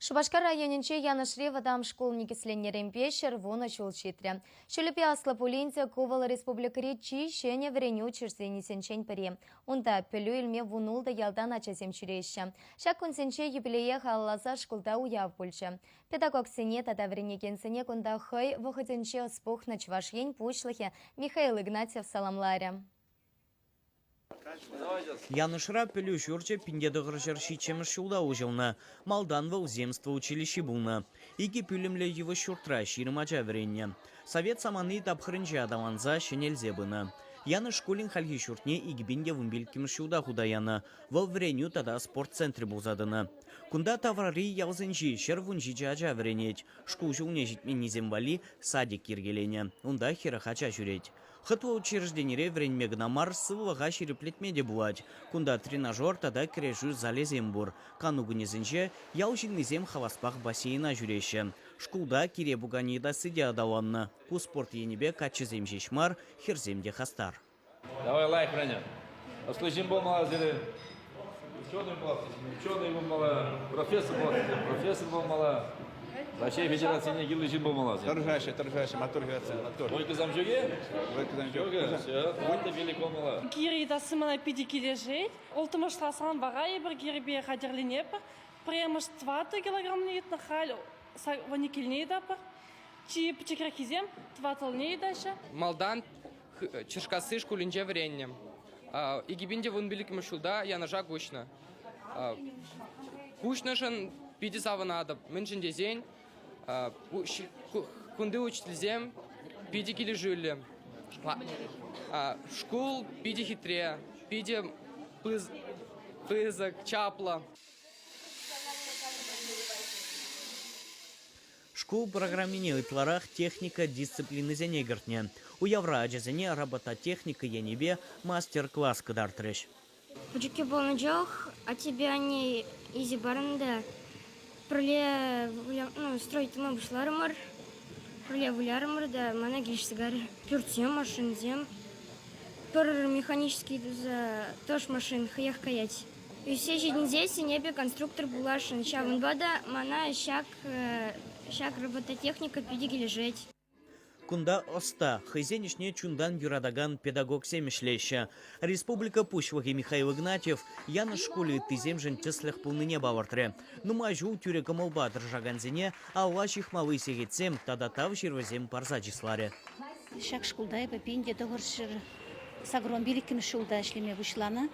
Шупашкар районӗнчи Янӑшри вӑтам шкул никӗсленнӗренпе 110 ҫул ҫитрӗ. Ҫулӗпе аслӑ пулин те ку вӑл республикӑри чи ҫӗнӗ вӗренӳ учрежденийӗсенчен пӗри. Унта пӗлӳ илме вунултӑ ялтан ачасем ҫӳреҫҫӗ. Ҫак кунсенче юбилее халалласа шкулта уяв пулчӗ. Педагогсене тата вӗренекенсене кунта хӑй вӑхӑтӗнче ӑс пухнӑ Чӑваш Ен Пуҫлӑхӗ Михаил Игнатьев саламларӗ. Янӑшра пӗлӳ ҫурчӗ 1970 ҫулта уҫӑлнӑ. Малтан вӑл земство училищи пулнӑ. Икӗ пӳлӗмлӗ йывӑҫ ҫуртра 20 ача вӗреннӗ. Совет самани тапхӑрӗнче аталанса ҫӗнелсе пынӑ. Янӑш шкулӗн хальхи ҫуртне 2015 ҫулта хута янӑ. Вӑл вӗренӳ тата спорт центрӗ пулса тӑнӑ. Кунта таврари ялсенчи 117 ача вӗренет. Шкул ҫулне ҫитменнисем валли садик йӗркеленӗ. Унта 40 ача ҫӳрет. Хӑтлӑ учрежденире вӗренме кӑна мар, сывлӑха ҫирӗплетме те пулать. Кунта тренажер тата кӗрешӳ залӗсем пур. Кану кунӗсенче ял ҫыннисем хаваспах бассейна ҫӳреҫҫӗ. Шкулта кире пуканӗ йӑтасси те аталаннӑ. Ку спорт енӗпе каччӑсем ҫеҫ мар, хӗрсем те хастар. Давай лайӑх вӗренӗр. Ӑслӑ ҫын пулмалла сире. Ученый пулас, ученый пулмалла, профессор пулас, профессор пулмалла. Раҫҫей Федерацине кирлӗ ҫын пулмалла. Тӑрӑшаҫҫӗ, тӑрӑшаҫҫӗ, маттур хӗрсем, маттур. Бойкӑсам ҫук-и? Бойкӑсам ҫук. Все, тӑватӑ пилӗк пулмалла. Гири йӑтасси мана питӗ килӗшет. Улттӑмӗш класран вара эпир гирӗпе хатӗрленетпӗр. Пӗрремӗш тӑватӑ килограмне йӑтнӑ, халь вуниккӗлне йӑтатпӑр. Чи пӗчӗкреххисем тӑваттӑлне йӑтаҫҫӗ. Малтан Чӑшкасси шкулӗнче вӗреннӗ. 2015 ҫулта Янӑша куҫнӑ. Куҫнӑшӑн питӗ савӑнатӑп. Мӗншӗн тесен кунти учительсем питӗ килӗшӳллӗ. Шкул питӗ хитре, питӗ пысӑк, чаплӑ. Шкул программине ытларах техника дисциплинисене кӗртнӗ. Уявра ачасене робототехника енӗпе мастер-класс кӑтартрӗҫ. Пӗчӗккӗ пулнӑ чух аттепе анне илсе парӑн та пӗрле ну, строить тума пуҫларӑмӑр. Пӗрле вылярӑмӑр та мана килӗшсе кайрӗ. Пӳртсем, машинсем. Пӗр механический туса тӑш машин хӑех каять. Ӳссе ҫитӗнсессӗн эпӗ конструктор пуласшӑн. Ҫавӑнпа та мана ҫак ҫак робототехника питӗ килӗшет. Кунта ӑста, хӑйсен ӗҫне чунтан юратакан педагогсем ӗҫлеҫҫӗ. Республика Пуҫлӑхӗ Михаил Игнатьев Янӑш шкулӗ ыттисемшӗн тӗслӗх пулнине палӑртрӗ. Нумай ҫул тӳрӗ кӑмӑлпа тӑрӑшакансене алла ҫыхмалли сехетсем тата тав ҫырӑвӗсем парса чысларӗ. Ҫак шкулта эпӗ 1985 ҫулта ӗҫлеме пуҫланӑ.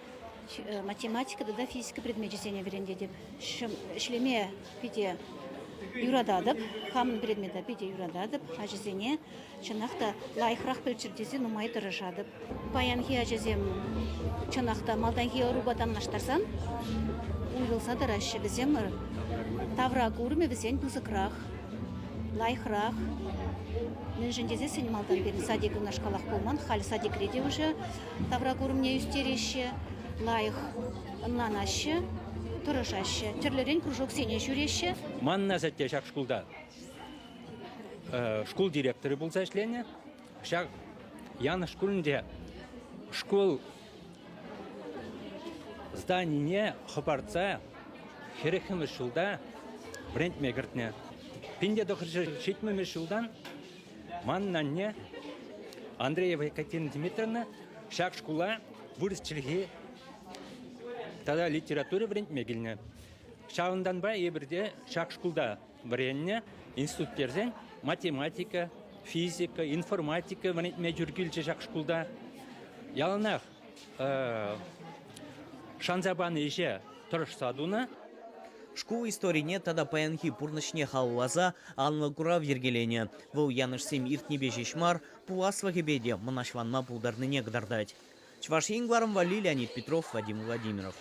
Математика тата физика предмечӗсене вӗрентетӗп. Ӗҫлеме питӗ юрататӑп, хамӑн предмета питӗ юрататӑп. Ачасене чӑнах та лайӑхрах пӗлччӗр тесе нумай тӑрӑшатӑп. Паянхи ачасем чӑнах та малтанхи ӑрупа танлаштарсан уйрӑлса тӑраҫҫӗ. Вӗсем тавра курӑмӗ вӗсен пысӑкрах, лайӑхрах. Мӗншӗн тесессӗн малтан пирӗн садик унашкалах пулман. Халь садикре те уже тавра курӑмне ӳстереҫҫӗ, лайӑх ӑнланаҫҫӗ, тӑрӑшаҫҫӗ. Тӗрлӗрен кружоксене ҫӳреҫҫӗ. Манӑн асатте ҫак шкулта шкул директорӗ пулса ӗҫленӗ. Ҫак Янӑш шкулӗнче шкул зданине хӑпартса 40-мӗш ҫулта вӗрентме кӗртнӗ. 1970-мӗш ҫултан манӑн анне Андреева Екатерина Дмитриевна ҫак шкула вырӑс чӗлхи тата литература вӗрентме килнӗ. Ҫавӑнтанпа эпир те ҫак шкулта вӗреннӗ. Институт пӗтерсен математика, физика, информатика вӗрентме тӳр килчӗ ҫак шкулта. Яланах шанса панӑ ӗҫе тӑрӑшса тунӑ. Шкул историне тата паянхи пурнӑҫне халалласа анлӑ курав йӗркеленӗ. Вӑл янӑшсем иртнипе ҫеҫ мар, пуласлӑхӗпе те мӑнаҫланма пултарнине кӑтартать. Чӑваш Ен кӑларӑм валли Леонид Петров, Вадим Владимиров.